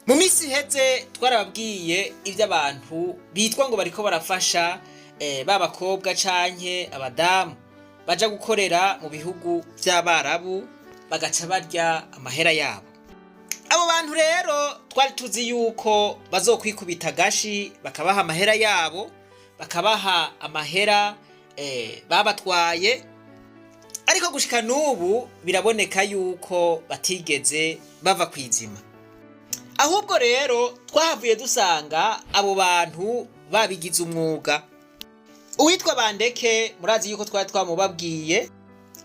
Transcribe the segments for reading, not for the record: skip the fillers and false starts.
Mu minsi iheze twarababwiye iby'abantu bitwa ngo bariko barafasha ba bakobwa canke abadamu baja gukorera mu bihugu vy'Abarabu, bagaca barya amahera yabo. Abo bantu rero twari tuzi yuko bazokwikubita agashi, bakabaha amahera yabo, bakabaha amahera babatwaye, ariko gushika n'ubu biraboneka yuko batigeze bava kwizima. Ahubwo rero twahavuye dusanga abo bantu babigize umwuga. Uwitwa Bandeke, murazi yuko twari twamubabwiye,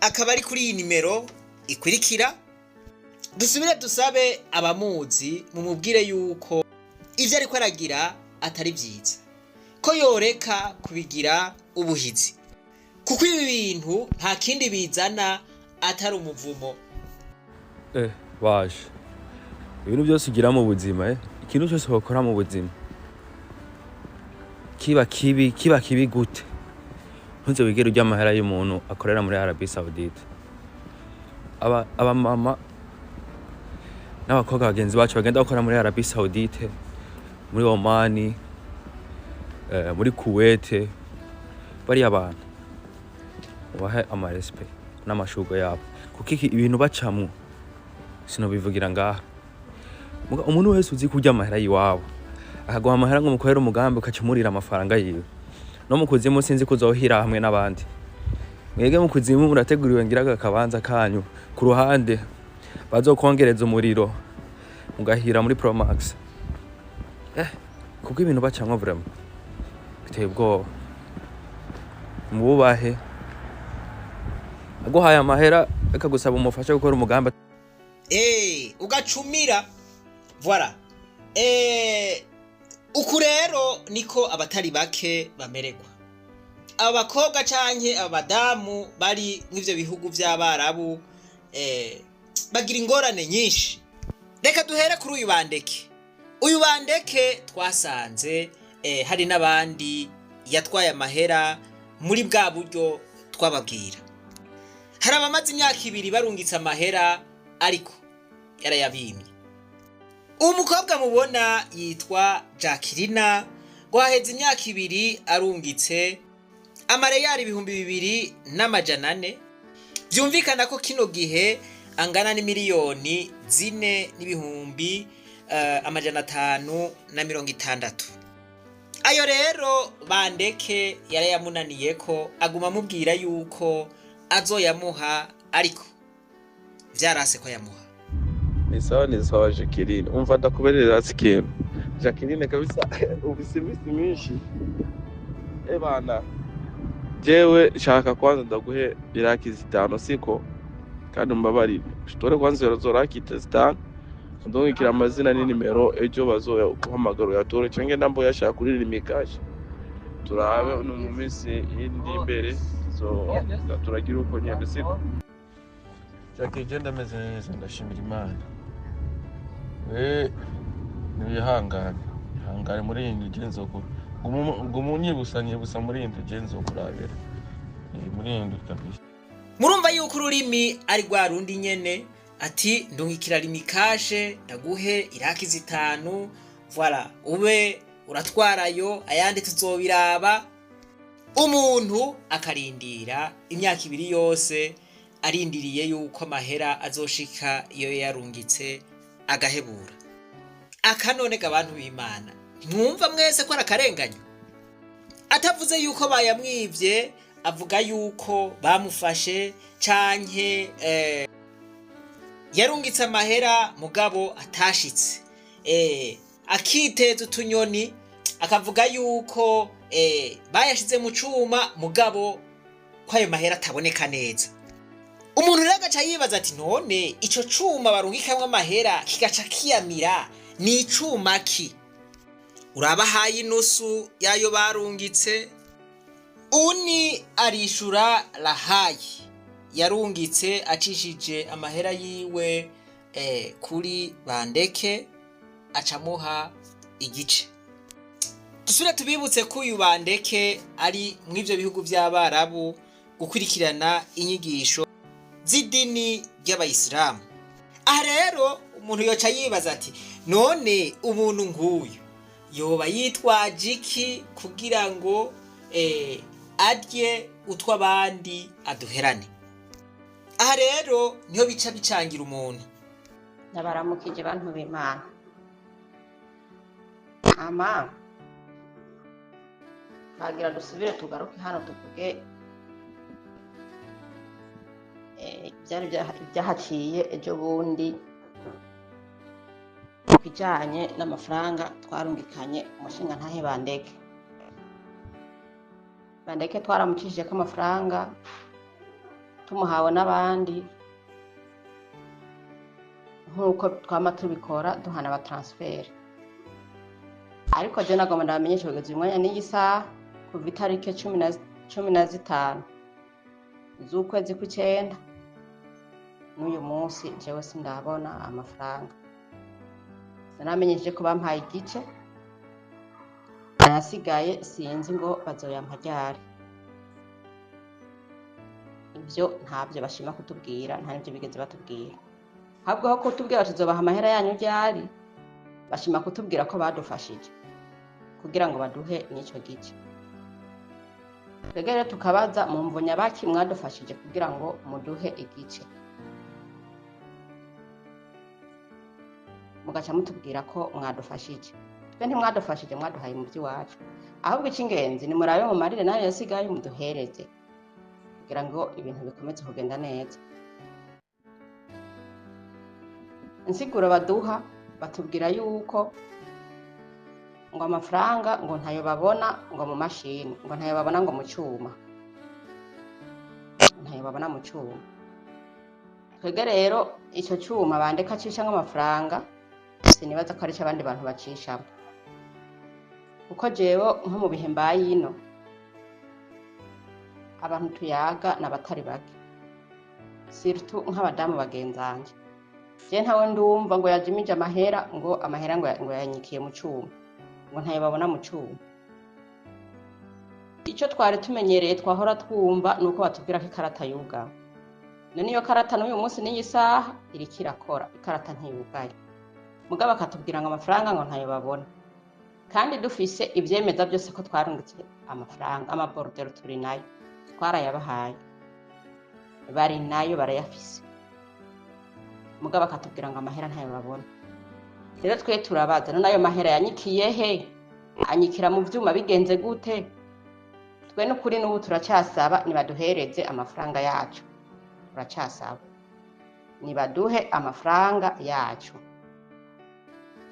akaba ari kuri iyi nimero ikurikira. Dusubire dusabe abamuzi mumubwire yuko ivyo ariko aragira atari vyiza, ko yoreka kubigira ubuhizi, kuko ibi bintu nta kindi bizana atari umuvumo. Baje ibintu byose ugira mu buzima, ikintu cyose wakora mu buzima, kiba kibi, kiba kibi gute, ntuze wigere urya amahera y'umuntu akorera muri Arabie Saoudite. Aba abamama n'abakobwa bagenzi bacu bagenda bakora muri Arabie Saoudite, muri Omani, muri Kuwait, bariya bantu ubahe ama respect n'amashurwe yabo, kuko iki ibintu bacamwo sinobivugira ngaha. Muga umuntu wese uzi kurya amahera yiwawe, akaguha amahera ngo mukorere umugambi, ukaca umurira amafaranga yiwe, no mu kuzimu sinzi ko uzohira hamwe n'abandi. Mwege mu kuzimu murateguriwe, ngira akabanza kanyu ku ruhande, bazokongereza umuriro mugahira muri Promax, kuko ibintu bacamwo vraiment biteye ubwoba. Mububahe. Aguhaye amahera akagusaba umufashe gukora umugambi, Ugacumira, voilà. Uku rero niko abatari bake bamererwa. Aba bakobwa canke abadamu bari mw'ivyo bihugu vy'Abarabu bagira ingorane nyinshi. Reka duhere kuri uyu Bandeke. Uyu Bandeke twasanze hari n'abandi yatwaye amahera muri bwa buryo twababwira. Hari abamaze imyaka 2 barungitse amahera, ariko yarayabimye. Uwo mukobwa mubona yitwa Jacqueline, ngo haheze imyaka 2 arungitse amareyari 2400, vyumvikana ko kino gihe angana n'imiliyoni 4 n'ibihumbi 560. Ayo rero Bandeke yarayamunaniye, ko aguma amubwira yuko azoyamuha, ariko vyarase ko yamuha. Ni sawa, ni sawa Jacqueline. Umva, ndakuberera ikintu Jacqueline, kabisa ufise iminsi myinshi. Ebana, jewe shaka kwanza ndaguhe iraki 5, siko? Kandi umbabarire utore kwanza izo raki 5, ndungikira amazina n'inimero, ejo bazoya guhamagara uyatore, canke ndambo yashaka kuri Lumicash. Turabe no mu minsi yindi imbere, so turagira uko nyene, siko? Jackie, je ndameze neza, ndashimira Imana. We niwihangane, ihangane muri iyi ndwi, je nzokura guma unyibusa, nyibusa muri iyi ndwi, je nzokurabira muri iyi ndwi kabisa. Murumva yuko ururimi ari rwa rundi nyene, ati ndungikira Lumicash ndaguhe iraki 5, voilà, ube uratwarayo, ayandi tuzobiraba. Umuntu akarindira imyaka 2 yose, arindiriye yuko amahera azoshika iyo yarungitse, agahebura. Aka none ga bantu b'Imana, ntimwumva mwese ko ari akarenganyo? Atavuze yuko bayamwivye, avuga yuko bamufashe canke yarungitse amahera mugabo atashitse, akiteza utunyoni, akavuga yuko bayashize mu cuma, mugabo ko ayo mahera ataboneka neza. Umuntu rero agaca yibaza ati: none ico cuma barungikamwo amahera kigaca kiyamira ni icuma ki? Urabahaye inusu yayo barungitse. Uni arishura Rahayi yarungitse acishije amahera yiwe kuri Bandeke, acamuha igice. Dusubire tubibutse ko uyu Bandeke ari mw'ivyo bihugu vy'Abarabu gukurikirana inyigisho z'idini ry'Abayisilamu. Aha rero Umuntu yoca yibaza ati none umuntu nk'uyu yoba yitwaje iki kugira ngo arye utw'abandi aduherane? Aha rero niho bica bicangira umuntu. Ndabaramukije bantu b'Imana. Ama twagira dusubire tugaruke hano tuvuge ibyari byahaciye ejo bundi ku kijanye n'amafaranga twarungikanye umushinga ntahe Bandeke. Bandeke twaramucishijeko amafaranga tumuhawe n'abandi nk'uko twama tubikora duhana abatransfert. Ariko je nagomba ndabamenyesha kugeza uyu mwanya n'iyi saha, kuva itariki 15 z'ukwezi kw'icenda n'uyu munsi jewe sindabona amafaranga. Sinamenyesheje ko bampaye igice, ayasigaye sinzi ngo bazoyampa ryari. Ivyo ntavyo bashima kutubwira, nta nivyo bigeze batubwira. Ahubwo aho kutubwira bati tuzobaha amahera yanyu ryari, bashima kutubwira ko badufashije kugira ngo baduhe n'ico gice. Twebwe rero tukabaza mu mvo nyabaki mwadufashije kugira ngo muduhe igice, mugaca mutubwira ko mwadufashije. Twe ntimwadufashije, mwaduhaye mu by'iwacu. Ahubwo icy'ingenzi ni murabe mumarire nayo yasigaye muduhereze kugira ngo ibintu bikomeze kugenda neza. Insiguro baduha batubwira yuko ngo amafaranga ngo ntayo babona ngo mu mashini, ngo ntayo babona ngo mu cyuma, ntayo babona mu cyuma. Twebwe rero icyo cyuma bandeka acishamo amafaranga, sinibaza ko arico abandi bantu bacishamo, kuko jewe nko mu bihe mbaye ino abantu tuyaga n'abatari bake, surtout nk'abadamu bagenzanje. Je ntawe ndumva ngo yajimije amahera, ngo amahera ngo yanyikiye mu cyuma, ngo ntayo babona mu cyuma. Icyo twari tumenyereye twahora twumva nuko batubwira ko ikarata yugawe. None iyo karata n'uyu munsi n'iyi saha iriko irakora, ikarata ntiyugaye. Mugabo bakatubwira ngo amafaranga ngo ntayo babona, kandi dufise ivyemeza byose ko twarungitse amafaranga, amaborudero turi nayo, twarayabahaye, bari nayo barayafise. Mugabo bakatubwira ngo amahera ntayo babona. Rero twe turabaza, none ayo mahera yanyikiye he? Anyikira mu vyuma bigenze gute? Twe n'ukuri n'ubu turacyasaba nibaduhereze amafaranga yacu, turacyasaba nibaduhe amafaranga yacu.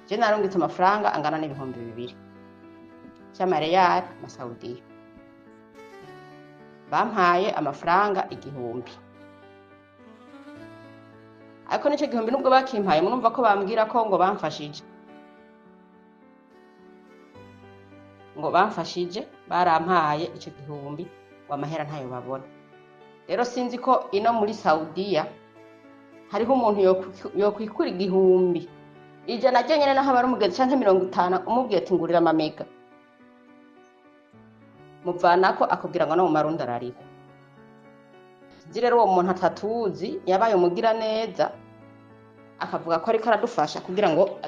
Je narungitse amafaranga angana n'2000 cy'amareyali masaudiya, bampaye amafaranga 1000. Ariko n'ico 1000 nubwo bakimpaye, murumva ko bambwira ko ngo bamfashije, ngo bamfashije barampaye ico 1000, ngo amahera ntayo babona. Rero sinzi ko ino muri Saudiya hariho umuntu yokwikura 1000 100 ryo nyene, naho aba ari umugenzi canke 50, umubwiye ati ngurira amamega, muvanako akubwira ngo no mu marundi arariho. Sinzi rero uwo muntu atatuzi yabaye umugira neza akavuga ko ariko aradufasha kugira ngo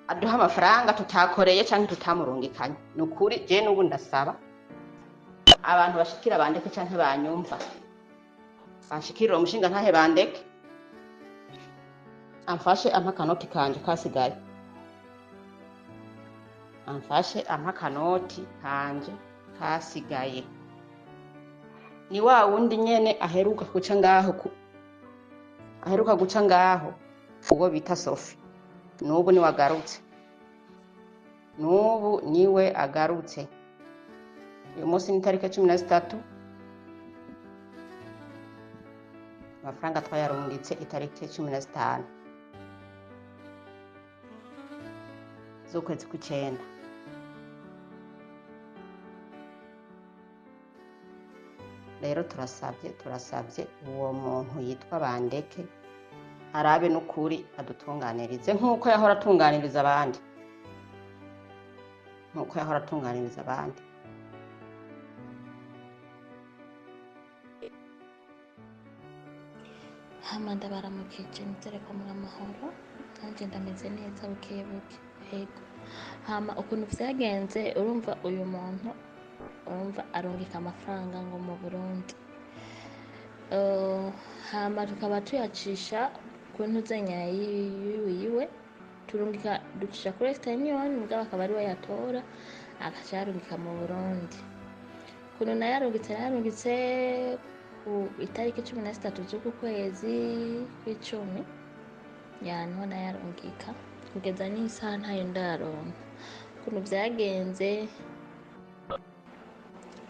aduhe amafaranga tutakoreye canke tutamurungikanye. Ni ukuri je n'ubu ndasaba abantu bashikira bandeke canke banyumva, banshikirira umushinga ntahe bandeke, amfashe ampa akanoti kanje kasigaye, amfashe ampa akanoti kanje kasigaye. Ni wa wundi nyene aheruka guca ngaho aheruka guca ngaho uwo bita Sophie, n'ubu niwe agarutse, n'ubu niwe agarutse. Uyu munsi ni tariki 13, amafaranga twayarungitse itariki 15 z'ukwezi kw'icenda. Rero turasabye uwo muntu yitwa Bandeke arabe n'ukuri adutunganirize nk'uko yahora atunganiriza abandi, nk'uko yahora atunganiriza abandi. Hama ndabaramukije, nizere ko muri amahoro, nanjye ndameze neza buke buke. Yego, hama ukuntu vyagenze, urumva uyu muntu, urumva arungika amafaranga ngo mu Burundi. Hama tukaba tuyacisha ku ntuzenya yiwe, turungika ducisha kuri Western Union, mugabo akaba ariwe yatora agaca yarungika mu Burundi. Ukuntu nayarungitse ku itariki 13 z'uku kwezi kw'icumi, ya niho nayarungika, kugeza n'isaha ntayo ndaronka. Ukuntu vyagenze,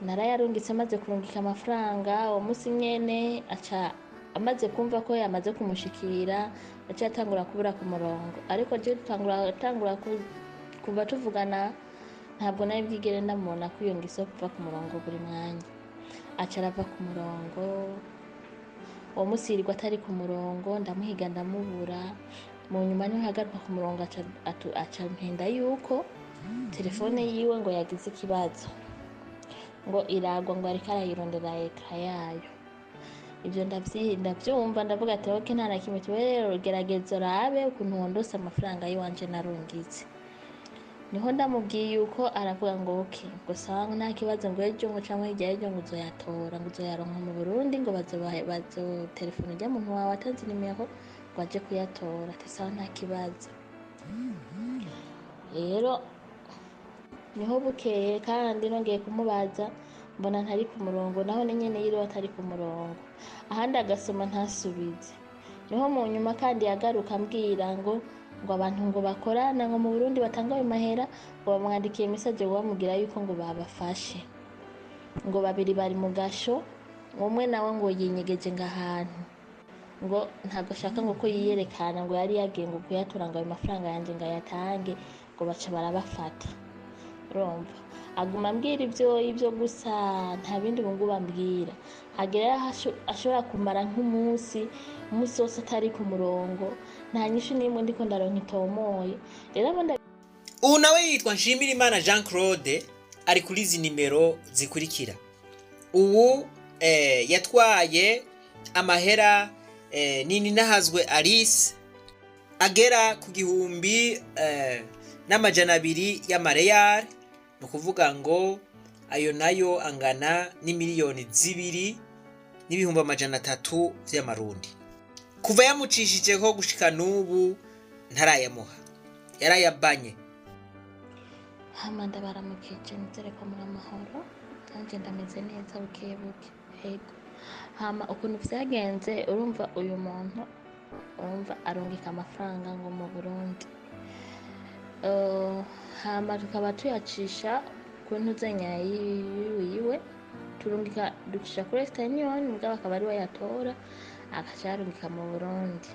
narayarungitse, amaze kurungika amafaranga uwo munsi nyene, aca amaze kumva ko yamaze kumushikira, aca atangura kubura ku murongo. Ariko je tangura kuva tuvugana, ntabwo nari bwigere ndamubona ko iyo ngeso yo kuva ku murongo buri mwanya. Aca arava ku murongo uwo munsi, yirirwa atari ku murongo, ndamuhiga ndamubura. Mu nyuma niho yagaruka ku murongo, aca mpenda yuko telefone yiwe ngo yagize ikibazo, ngo iragwa, ngo ariko arayirondera écran yayo. Ibyo ndavyumva, ndavuga ati ok, nta na kimwe kiba rero, gerageza urabe ukuntu wondose amafaranga y'iwanje narungitse. Niho ndamubwiye yuko, aravuga ngo ok, ngo sawa, ngo nta kibazo, ngo ejo ngo canke hirya y'ejo ngo uzoyatora, ngo uzoyaronka mu Burundi, ngo bazotelefona urya muntu wawe atanze nimero ngo aje kuyatora. Ati sawa, nta kibazo. Rero niho bukeye kandi nongeye kumubaza, mbona ntari ku murongo, naho ni nyene yiriwe atari ku murongo, ahandi agasoma ntasubize. Niho mu nyuma kandi yagaruka ambwira ngo abantu ngo bakorana ngo mu Burundi batanga ayo mahera, ngo bamwandikiye message ngo bamubwira yuko ngo babafashe, ngo babiri bari mu gasho, umwe nawe ngo yinyegeje ngo ahantu, ngo ntabwo ashaka ngo ko yiyerekana, ngo yari yagiye ngo kuyatora, ngo ayo mafaranga yanje ngo ayatange, ngo baca barabafata. Urumva aguma ambwira ibyo gusa, nta bindi ubu ngubu ambwira. Hagera aho ashobora kumara nk'umunsi, umunsi wose atari ku murongo, nta nyishu n'imwe ndiko ndaronka itomoye. Rero abo Ubu nawe yitwa Nshimirimana Jean Claude, ari kuri izi nimero zikurikira. Ubu yatwaye amahera nini nahazwe Alice agera ku 1200 y'amareyari, ni ukuvuga ngo ayo nayo angana n'imiliyoni 2,300,000 vy'amarundi. Kuva yamucishijeho gushika n'ubu ntarayamuha, yarayabanye. Hama ndabaramukije, nizere ko muri amahoro, nanjye ndameze neza buke buke. Yego, hama ukuntu vyagenze, urumva uyu muntu, urumva arungika amafaranga ngo mu Burundi. Hama tukaba tuyacisha ku ntuzenya yiwe, turungika ducisha kuri Western Union, mugabo akaba ariwe yatora agaca yarungika mu Burundi.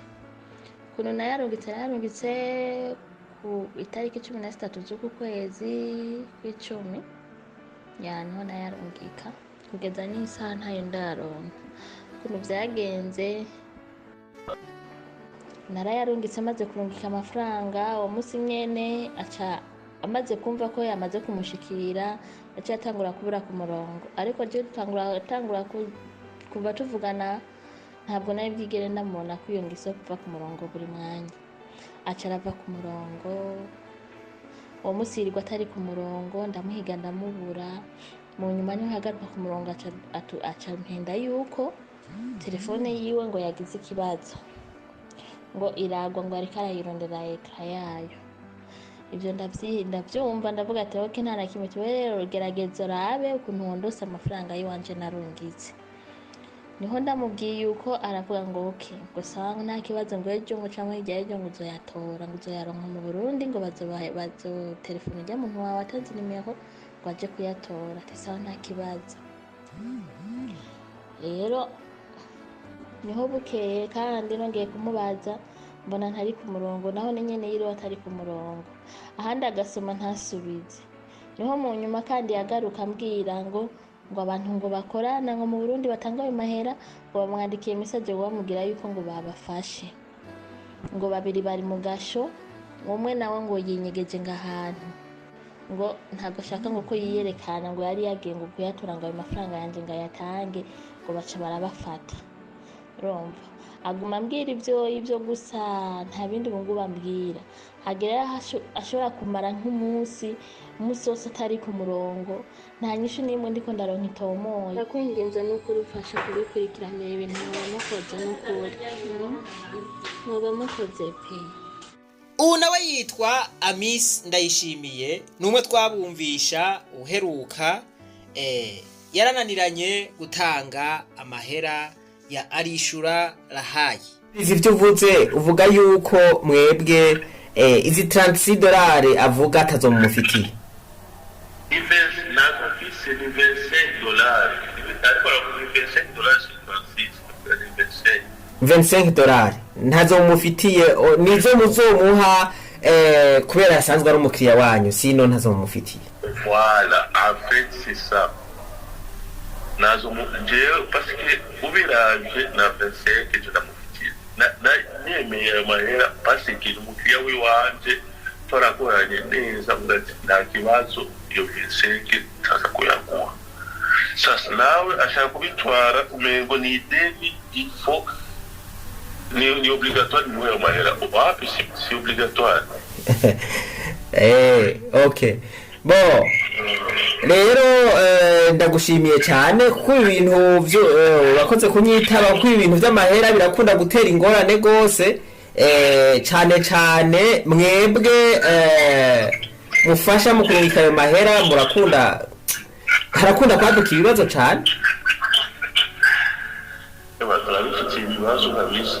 Ukuntu nayarungitse ku itariki 13 z'uku kwezi kw'icumi, ya niho nayarungika, kugeza n'isaha ntayo ndaronka. Ukuntu vyagenze, narayarungitse, amaze kurungika amafaranga uwo munsi nyene, aca amaze kumva ko yamaze kumushikira, aca atangura kubura ku murongo. Ariko je tangura kuva tuvugana, ntabwo nari bwigere ndamubona ko iyo ngeso yo kuva ku murongo buri mwanya. Aca arava ku murongo uwo munsi, yirirwa atari ku murongo, ndamuhiga ndamubura. Mu nyuma niho yagaruka ku murongo, aca mpenda yuko telefone yiwe ngo yagize ikibazo, ngo iragwa, ngo ariko arayirondera écran yayo. Ibyo ndavyumva, ndavuga ati ok, nta na kimwe kiba rero, gerageza urabe ukuntu wondose amafaranga y'iwanje narungitse. Niho ndamubwiye yuko, aravuga ngo ok, ngo sawa, ngo nta kibazo, ngo ejo ngo canke hirya y'ejo ngo uzoyatora, ngo uzoyaronka mu Burundi, ngo bazotelefona urya muntu wawe atanze nimero ngo aje kuyatora. Ati sawa, nta kibazo. Rero niho bukeye kandi nongeye kumubaza, mbona ntari ku murongo, naho ni nyene yiriwe atari ku murongo, ahandi agasoma ntasubize. Niho mu nyuma kandi yagaruka ambwira ngo abantu ngo bakorana ngo mu Burundi batanga ayo mahera, ngo bamwandikiye message ngo bamubwira yuko ngo babafashe, ngo babiri bari mu gasho, umwe nawe ngo yinyegeje ngo ahantu, ngo ntabwo ashaka ngo ko yiyerekana, ngo yari yagiye ngo kuyatora, ngo ayo mafaranga yanje ngo ayatange, ngo baca barabafata. Urumva Aguma ambwira ivyo gusa, nta bindi ubu ngubu ambwira. Hagera aho ashobora kumara nk'umunsi, umunsi wose atari ku murongo, nta nyishu n'imwe ndiko ndaronka itomoye. Ndakwinginze n'ukuri ufasha kubikurikiranira ibintu muba mukoze n'ukuri. Muba mukoze pe. Ubu nawe yitwa Amis Ndayishimiye, ni umwe twabumvisha uheruka yarananiranye gutanga amahera ya arishura rahayi. Izi ibyo uvuze, uvuga yuko mwebwe izi 36 dolari avuga atazomumufitiye. Ni nazo mfise ni 25 dollars, ariko aravuga ni 25 dollars, si 36, ni 25. 25 dolari ntazomufitiye, nizo muzomuha kubera asanzwe ari umukiriya wanyu, sino ntazomufitiye. Voilà, en fait c'est ça. Nazo jewe parce que ubiravye na 25 je ndamufitiye. Nemeye ayo mahera parce que ni umukiriya w'iwanje, twarakoranye neza, mvuga ati nta kibazo, iyo 25 ntaza kuyaguha. Sasa nawe ashaka kubitwara umengo ni ideni, il faut ni obligatoire muhe ayo mahera. Wapi, si obligatoire. Okay, bon rero ndagushimiye cyane kuko ibintu byo urakoze kunyitaba, kuko ibintu by'amahera birakunda gutera ingorane rwose, cyane cyane mwebwe mufasha mu kurungika ayo mahera, murakunda harakunda kwaduka ibibazo cyane. Turabifitiye ibibazo kabisa.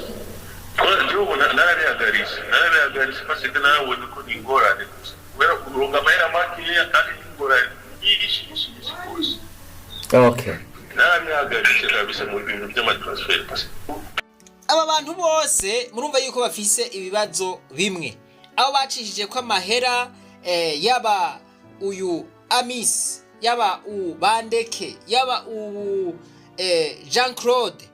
Jewe ubu narabihagaritse parce que narabonye ko ni ingorane gusa kubera kuronga amahera makeya kandi ni ingorane nyinshi nyinshi nyinshi rwose. Narabihagaritse kabisa mu bintu by'amatransfert parce que Aba bantu bose murumva yuko bafise ibibazo bimwe, abo bacishije ko amahera, yaba uyu Amis, yaba u Bandeke, yaba ubu Jean Claude,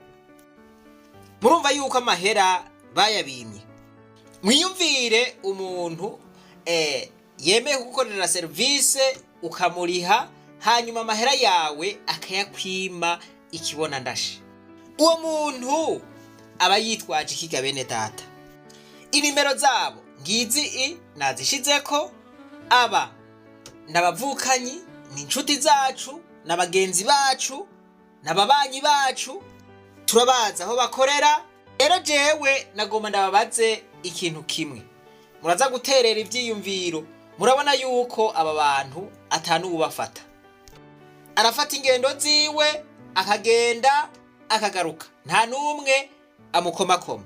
murumva yuko amahera bayabimye. Mwiyumvire umuntu yemeye kugukorera serivisi ukamuriha, hanyuma amahera yawe akayakwima ikibona ndashe. Uwo muntu aba yitwaje ikiga? Bene data, inimero zabo ngizi i nazishizeko. Aba n'abavukanyi, ni inshuti zacu, na bagenzi bacu, n'ababanyi bacu, turabazi aho bakorera. Rero jewe nagomba ndababaze ikintu kimwe, muraza guterera ivyiyumviro. Murabona yuko aba bantu atanuwubafata, arafata ingendo ziwe akagenda akagaruka, nta n'umwe amukomakoma.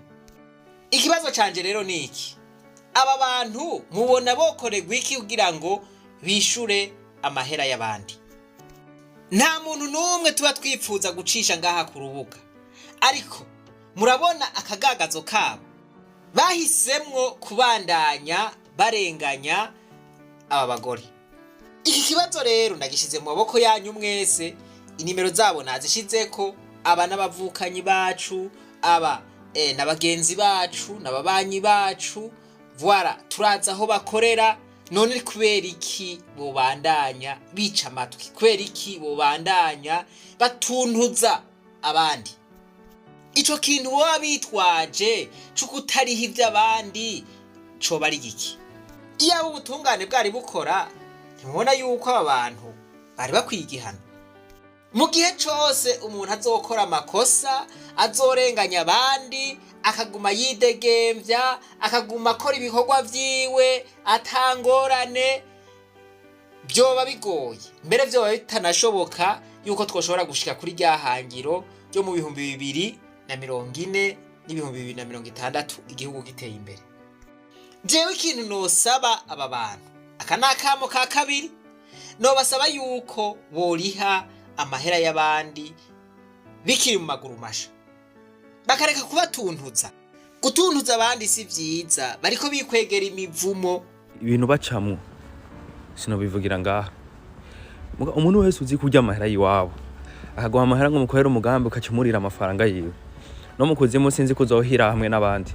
Ikibazo canje rero ni iki: aba bantu mubona bokorerwa iki kugira ngo bishure amahera y'abandi? Nta muntu n'umwe tuba twipfuza gucisha ngaha ku rubuga, ariko murabona akagagazo kabo, bahisemwo kubandanya barenganya aba bagore. Iki kibazo rero ndagishize mu maboko yanyu mwese. Inimero zabo nazishizeko. Aba n'abavukanyi bacu, aba n'abagenzi bacu, n'ababanyi bacu, voilà, turazi aho bakorera. None kubera iki bobandanya bica amatwi? Kubera iki bobandanya batuntuza abandi? Ico kintu boba bitwaje c'ukutariha ivy'abandi coba ari giki? Iyaba ubutungane bwari bukora, ntimubona yuko aba bantu bari bakwiye igihano? Mu gihe cose umuntu azokora amakosa, azorenganya abandi, akaguma yidegemvya, akaguma akora ibikorwa vyiwe atangorane, vyoba bigoye, mbere vyoba bitanashoboka yuko twoshobora gushika kuri rya hangiro ryo mu 2040 n'2060 igihugu giteye imbere. Jewe ikintu nosaba aba bantu, aka ni akamo ka kabiri, nobasaba yuko boriha amahera y'abandi bikiri mu maguru masha, bakareka kubatuntuza. Gutuntuza abandi si vyiza, bariko bikwegera imivumo. Ibintu bacamwo sinobivugira ngaha. Muga umuntu wese uzi kurya amahera yiwabo, akaguha amahera ngo mukorere umugambi, ukaca umurira amafaranga yiwe, no mu kuzimu sinzi kuzohira hamwe n'abandi.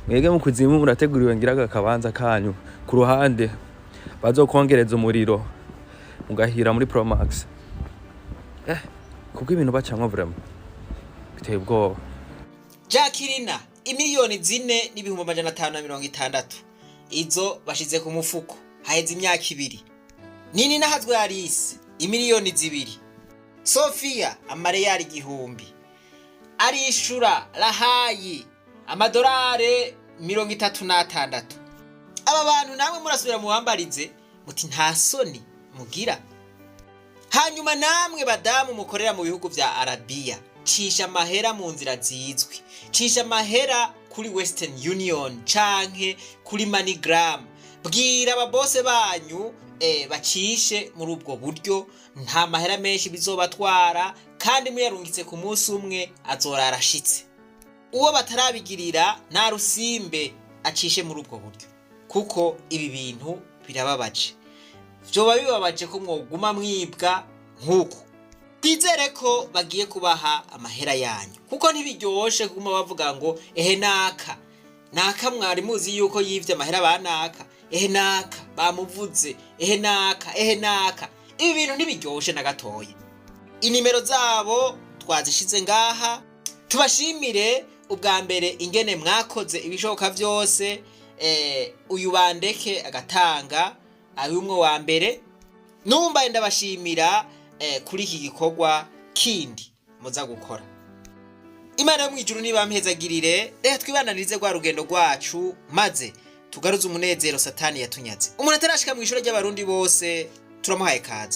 Mwebwe mu kuzimu murateguriwe ngira akabanza kanyu ku ruhande, bazokongereza umuriro mugahira muri Promax, kuko ibintu bacamwo vraiment biteye ubwoba. Jacqueline 4,560,000, izo bashize ku mufuko haheze imyaka 2. Nini nahazwe Alice 2,000,000, Sofia amareyari 1000, arishura Rahayi amadolari 36. Aba bantu namwe murasubira muwambarize muti nta soni mugira? Hanyuma namwe badamu mukorera mu bihugu vya Arabiya, cisha amahera mu nzira zizwi, cisha amahera kuri Western Union canke kuri MoneyGram. Bwira ababose banyu bacishe muri ubwo buryo, nta mahera menshi bizobatwara, kandi muyarungitse ku munsi umwe azorara ashitse. Uwo batarabigirira nta rusimbe acishe muri ubwo buryo, kuko ibi bintu birababaje. Vyoba bibabaje ko mwoguma mwibwa nk'uku. Twizere ko bagiye kubaha amahera yanyu, kuko ntibiryoshe kuguma bavuga ngo ehe naka naka mwari muzi yuko yivye amahera banaka, ehe naka bamuvuze, ehe naka, ehe naka. Ibi bintu ntibiryoshe na gatoya. Inimero zabo twazishize ngaha. Tubashimire ubwa mbere ingene mwakoze ibishoboka vyose, uyu bandeke agatanga ari umwe wa mbere. Numva ndabashimira kuri iki gikorwa kindi muza gukora. Imana yo mwijuru nibampezagirire. Reka twibananirize rwa rugendo rwacu, maze tugaruze umunezero Satani yatunyaze. Umuntu atarashika mu ishuri ry'Abarundi bose turamuhaye kaze.